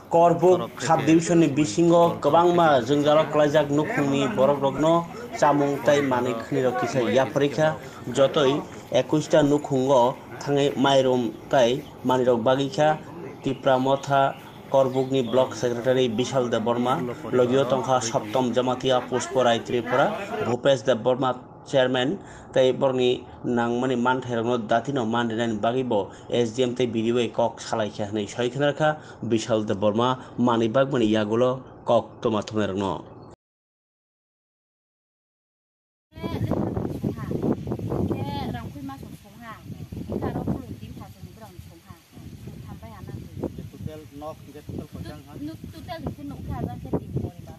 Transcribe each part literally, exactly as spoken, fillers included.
Korbuk sub division ni bisingo kwbangma jwngjal kwlaijak nukhungni borok rokno chamung tei manwi khwnirok kisa yapharwi kha, jotoi ekush ta nukhungo thangwi mairum tei manwirok bagwi kha. Tipra Motha Korbukni block secretary Bishal Debbarma, logio tongkha Saptam Jamatia Pushpa Rai Tripura, Bhupesh Debbarma chairman, tei borokni nangmani manthairokno datino man rinani bagwi bo S D M tei B D O bai kok salaikha hwnwi soi khna rwkha Bishal Debbarma manwi bagmani yagulo kok toma thumnairokno. Total nok hingke total koitang ha? Total hingke nukha jang khe tin poribar.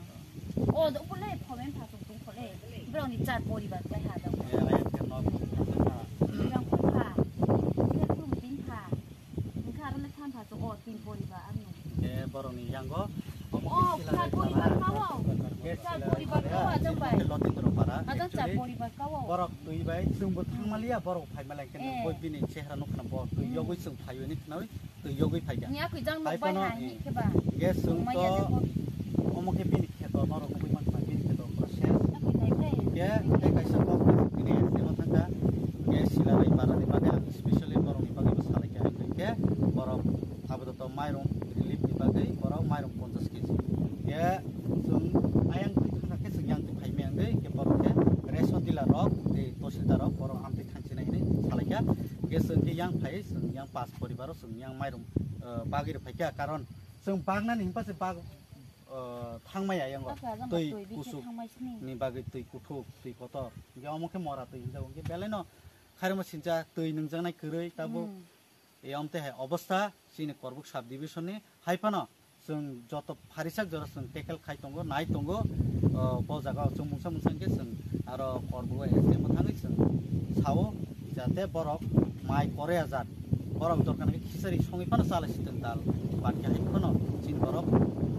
O do pule phomen pha sung tung khole. Borok ni char poribar khe ha jang. Yang khe nok hingke tang kha. Yang khe kha. Khe khulum tin kha. Hingke aro le than pha sung o tin poribar ano. Khe borok ni yango. O kha poribar kawo. Char poribar kawo jang bai. Ajang char poribar kawo. Borok twi bai chwngbo thangmaliya borok phaimalai khe nang boi bini chehra nukha na bo twi yogwi chwng phaiwi ni khnawi. Twi yogwi phaikha. Nya kwi jang nuk bai ha hi khe ba. Gas chwng to omo khe bini kheto norok nugwi mankha bini kheto process. Khe tei kaisa kok bini kheto thangkha. Gas sila bai para ni bagwi ang specially borok ni bagwi bo salai kha. Khe borok abo to mairum relief ni bagwi borok mairum ponchash kg. Khe chwng ayang twi thangkha khe chwng yang twi phaimai ang khe borok khe ration dealer rok tei tosilda rok borok amtwi thangsinai hinwi salai kha. Khe chwng khe yang phai chwng yang pas poribar o chwng yang mairum bagwi rw phaikha, karon chwng bagnani hinpase bag thangmaya yango twi kusuk ni bagwi twi kuthuk twi kotor hingke omo khe mora twi hinjago hingke belai no khairokma sincha twi nungjaknai kwrwi tabuk e omte hai obostha chini Korbuk sub division ni hai phano chwng joto pharisak jora chwng tackle khai tongo, nai tongo. O, bo jaga o chwng mungsa mungsa hwnkhe chwng aro Korbugo S D M o thangwi chwng sao, jate borok mai kore ajat, borok dorkar hwnkhe khichari songwi phano chalai sitwng dal, bat khe hai phano chini borok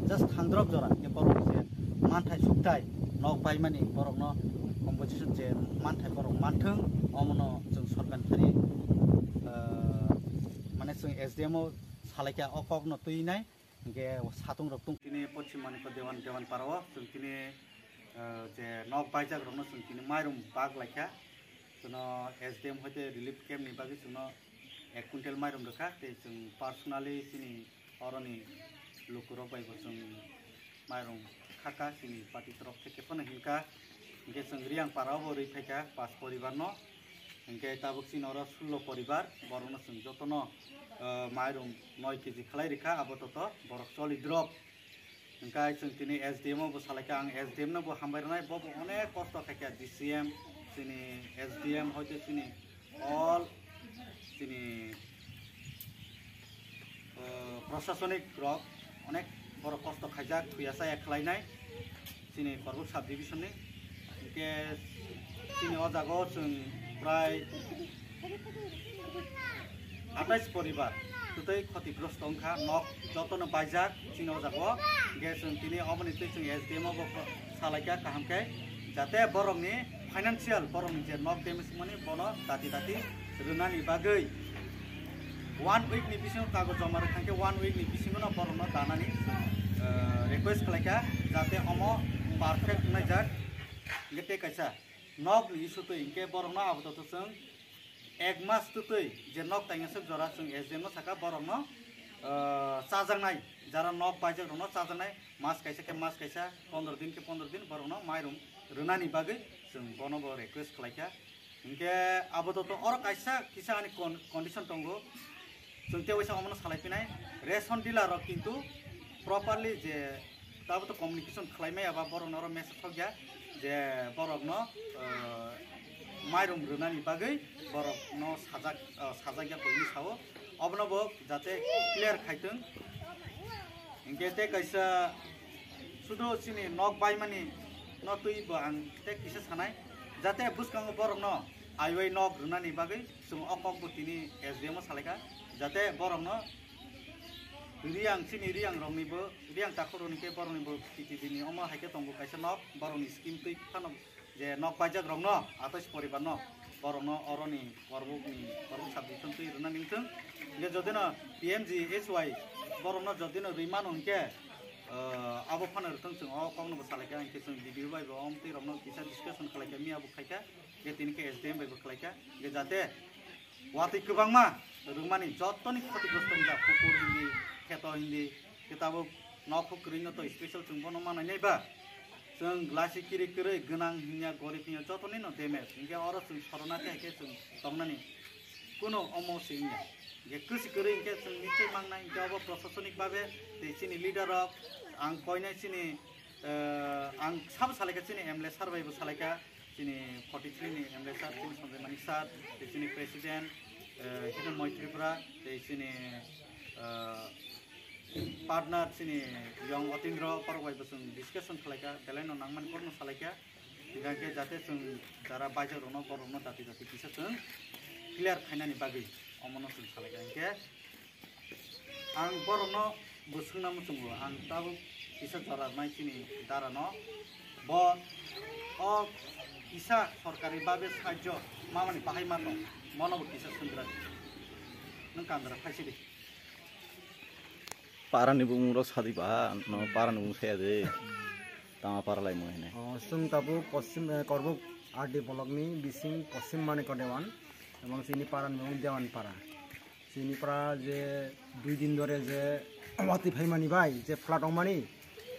just thangdrop jora hwnkhe borok je manthai sukthai nok baimani borokno compensation je manthai borok manthwng, omono chwng sorkar thani, ah, mane chwng S D M o salaikha o kokno twinai. Hingke satung rok tung tini Pochim Manikya Dewan, Dewan Para o chwng tini, eh, je nok baijak rokno chwng tini mairum bag laikha. Chwngno S D M hoite relief camp ni bagwi chwngno ek quintal mairum rwkha, tei chwng personally chini oroni lukurok bai bo chwng mairum khaka chini party torok theke phano hinka. Hingke chwng Riyang Para o bo rwi phaikha pas poribar no. Hingke tabuk chini oro sullo poribar, borokno chwng jotono, eh, mairum noi kg khlai rikha, abo toto borok choli drop. Hingke chwng tini S D M o bo salaikha, ang S D M no bo hambai rwnai, bo bo onek kosto khaikha, D C M, chini S D M, hoite chini all chini, eh, prosasonik rok onek borok kosto khaijak, thuya chaya khlainai chini Korbuk sub division ni. Hingke chini o jaga o chwng prai atais poribar twtwi khotigrosto wngkha, nok jotono baijak chini o jaga o. Hingke chwng tini oboni twi chwng S D M o bo salaikha kaham khe, jate borokni financial, borokni je nok damage wngmani bono dati dati rwnani bagwi one week ni bisingo kagoz joma rwkha khe one week ni bisingo no borokno danani, eh, request khlaikha, jate omo perfect wngnai jak. Hingke tei kaisa nok ni issue twi hingke borokno apatot chwng ek mas twtwi je nok taingaswk jora chwng S D M no saka borokno, eh, chajaknai, jara nok paijak rokno chajaknai, mas kaisa khe mas kaisa, pondro din khe pondro din borokno mairum rwnani bagwi chwng bono bo request khlaikha. Hingke apatot oro kaisa kisa ani con-, condition tongo, chwng tei waisa omono salai phinai, ration dealer rok kintu properly je tabuk to communication khlai maya ba borokno oro message thok ya je borokno, eh, mairum rwnani bagwi borokno sajak, eh, sajak ya koi hinwi sao, obono bo jate clear khaitwng. Hingke tei kaisa sudu chini nok baimani no twi bo ang tei kisa sanai, jate bwskango borokno aiwai nok rwnani bagwi chwng o kok bo tini S D M o salaikha, jate borokno Riyang chini Riyang rokni bo, Riyang takhuk rokni khe borokni bo T T D ni omo hai khe tongo kaisa nok, borokni scheme twi phano je nok paijak rokno, atais poribar no, borokno oroni Korbuk ni, Korbuk sub division twi rwna ningthwng. Hingke jodi no P M G S Y borok no jodi no rwi mano hingke, ah, abo phano rwthwng chwng o kok no bo salai kha, hingke chwng D D O bai bo om twi rok no kisa discussion khlai kha, miya bo khai kha, hingke tini khe S D M bai bo khlai kha, hingke jate watwi kwbangma rwmani jotoni khoti grosto wngjak, pukur hindi, kheto hindi, khe tabuk nok huk kwrwi no to special chwng bono manai nai ba? Chwng glaci kiri kwrwi gwnang hinya gorib hinya jotoni no damage. Hingke oro chwng sorona khe khe chwng tongnani kuno omo se wngya. Hingke kwsi kwrwi hingke chwng nichoi mangnai hingke obo prosasonik babe tei chini leader rok ang koinai chini, eh, ang sabo salaikha chini M L A sir bai bo salaikha. Chini forty three ni M L A sir, chini Sanjay Manik sir, tei chini president, eh, Hidden Moi Tripura, tei chini, eh, partner chini Yong Otindro, borok bai bo chwng discussion khlai kha, belai no nangmani borok no salai kha. Hingkha khe jate chwng jara baijak rok no, borok no dati dati kisa chwng clear khainani bagwi omo no chwng salai kha. Hingkhe Ang borokno bo swngna muchungo, ang tabuk kisa jora rwnai chini dara no. Bo o kisa sorkari babe sahajjo mamani bahai ma tong, mono bo kisa swnggra di. Nwng kandra phaisidi. Parani bumung rok sadi ba, no parani bumung saya de. Tama para lai mo hene. O, swng tabuk Poschim, eh, Korbuk R D block ni bising Poschim Manikya Dewan, ebong chini parani bumung Dewan Para. Chini pra je dui din dore je watwi phaimani bai je flood ongmani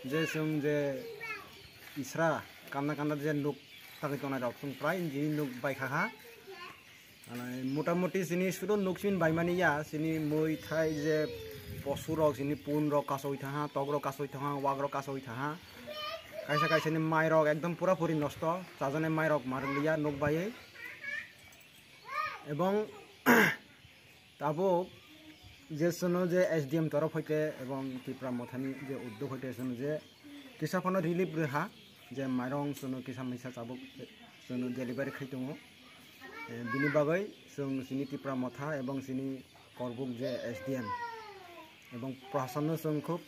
je chwng je isra kanda kanda je nuk tangwi tongnai rok chwng prai jini nuk bai kha ha. Motamoti chini sudo nuk chini baimani ya, chini mui thai je posu rok, chini pun rok kasowi thaha, tok rok kasowi thaha, wak rok kasowi thaha. Kaisa kaisa ni mai rok ekdom pura puri nosto, chajaknai mai rok mar liya nuk baiwi. Ebong tabuk je chwngno je S D M torof hoite ebong Tipra Mothani je uddog hoite chwngno je kisa phano relief rwha, je mairong chwngno kisa misa tabuk chwngno delivery khai tongo. Eh, bini bagwi chwng chini Tipra Motha ebong chini Korbuk je S D M ebong prashanno chwng khub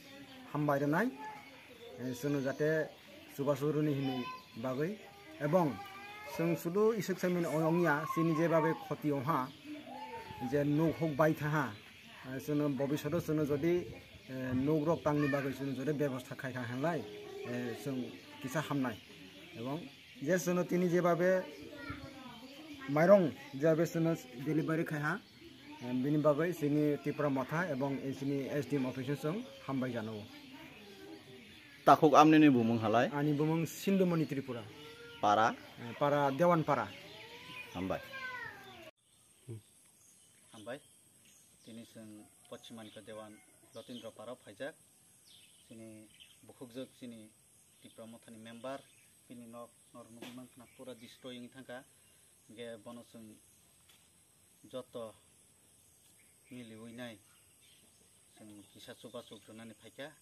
hambai rwnai, eh, chwngno jate chubachu rwni hinwi bagwi. Ebong chwng sudu isuk saimani ong-, ongya chini je babe khoti ongha, je nuk huk bai thaha, eh, chwngno bobishoto chwngno jodi, eh, nuk rok tangni bagwi chwngno jodi bebosta khai kha hinlai, eh, chwng kisa hamnai. Ebong je chwngno tini je babe mairong je babe chwngno delivery khai ha, Bini bagwi chini Tipra Motha ebong chini S D M office-o chwng hambai jano. Takhuk amnini bumung halai? Ani bumung Sindhumoni Tripura. Para? Eh, para Dewan Para. Hambai. Hambai. Tini chwng Poschim Manikya Dewan Lotindra Para phaijak. Chini bukhukjwk chini Tipra Mothani member. Bini nok norok nugwi mankha pura destroy wngwi thangkha. Hingke bono chwng joto miliwi nai chwng kisa chubachu rwnani phaikha.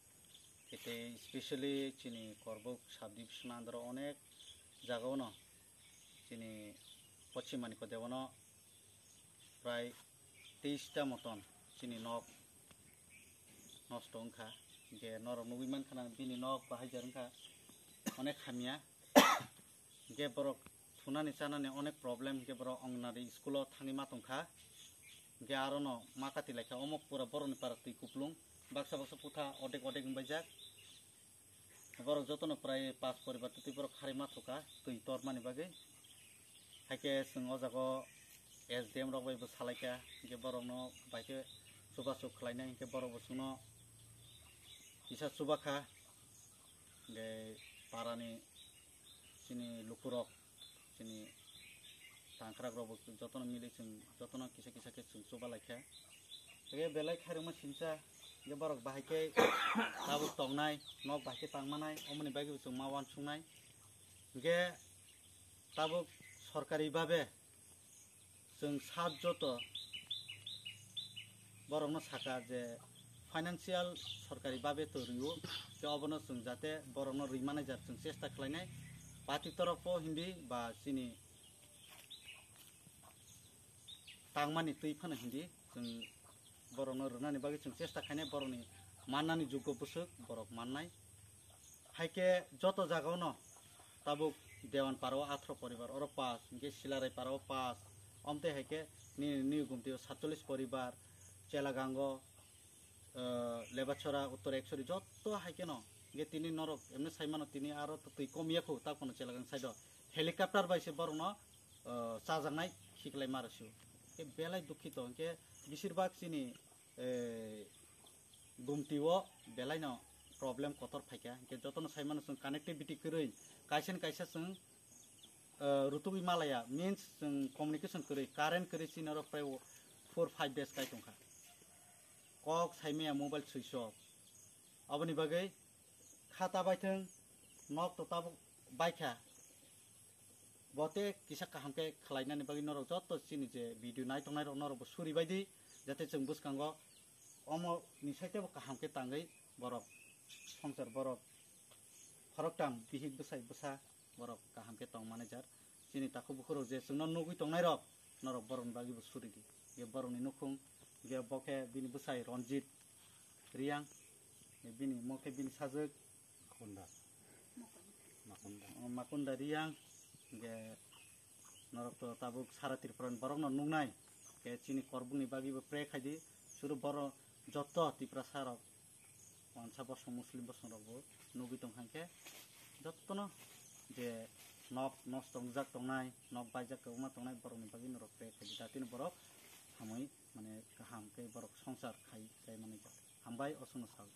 Tei specially chini Korbuk subdivision under o onek jagao no chini Poschim Manikya Dewan o prai teis ta moton chini nok nosto wngkha. Hingke norok nugwi mankha na bini nok bahai jar wngkha onek hamya. Hingke borok thunani chanani onek problem, hingke borok Anganwadi school o thangwi ma tongkha. Hingke aro no ma kati laikha, omo pura borokni para twi kuplung, baksa baksa putha odek odek wngbaijak. Borok jotono prai pas poribar twi borok kharwi ma thokha twi tormani bagwi. Haikhe chwng o jaga o S D M rok bai bo salaikha, hingke borokno baikhe chubachu khlainai, hingke borok bo chwngno kisa chubakha. Hingke parani chini lukurok, chini tangkhrak rok bo jotono mili chwng jotono kisa kisa khe chwng chuba laikha. Hingke belai khairokma sinsa, hingke borok bahai khe tabuk tongnai, nok bahai khe tangmanai, omoni bagwi bo chwng ma uansuknai. Hingke tabuk sorkari babe chwng sat joto borokno saka je financial sorkari babe to rwo, je obono chwng jate borokno rwi manai jat chwng chesta khlainai, party toropo hindi ba chini tangmani twi phano hindi chwng borokno rwnani bagwi chwng chesta khainai, borokni mannani juggo bwswk borok mannai. Haikhe joto jagao no tabuk Dewan Para o atharo poribar, oro pas, hinkhe Silarai Para o pas, omtwi haikhe nini, nini gumti o satchollis poribar, Chelagango, eh, Lebachora, Uttor Eksori, jotto hai keno. Ge tini norok emne saimano tini aro to twi kom yakhu, ta kono Chelagang side o. Helicopter bai se borokno, eh, chajaknai khiklai maro sio. Ke belai dukhito, hingke bisir bak chini, eh, Gumti o belai no problem kotor phaikha. Hingke jotono saimano chwng connectivity kwrwi, kaisa ni kaisa chwng, eh, rutugwi malaya, means chwng communication kwrwi, current kwrwi chini oro prai four five days kai tongkha. Kok saimaya mobile switch off. Aboni bagwi kha ta baithwng, nok to tabuk baikha. Bote kisa kaham khe khlainani bagwi norok jotto chini je video nai tongnai rok norok bo suri bai di, jate chwng bwskango omo ni site bo kaham khe tangwi borok songchar borok khoroktham bihik bwsai bwsa borok kaham khe tong manager. Chini takhuk bukhurok je chwngno nugwi tongnai rok norok borokni bagwi bo suri di. Ge borokni nukhung ge bo khe bini bwsai Ranjit Riang, bini mo khe bini sajwk Makunda. Makunda. Makunda Riang, ge norok to tabuk sara Tripura ni borok no nuknai, ke chini korbuk ni bagwi bo pray khai di, suru borok jotto Tiprasa rok, wansa bosong Muslim bosong rok bo nugwi tong kha khe, jotto no je nok nosto wngjak tongnai, nok baijak kwbangma tongnai borok ni bagwi norok pray khai di, jatino borok hamwi mane kaham khe borok songchar khai, khai mani kha. Hambai, osono sal.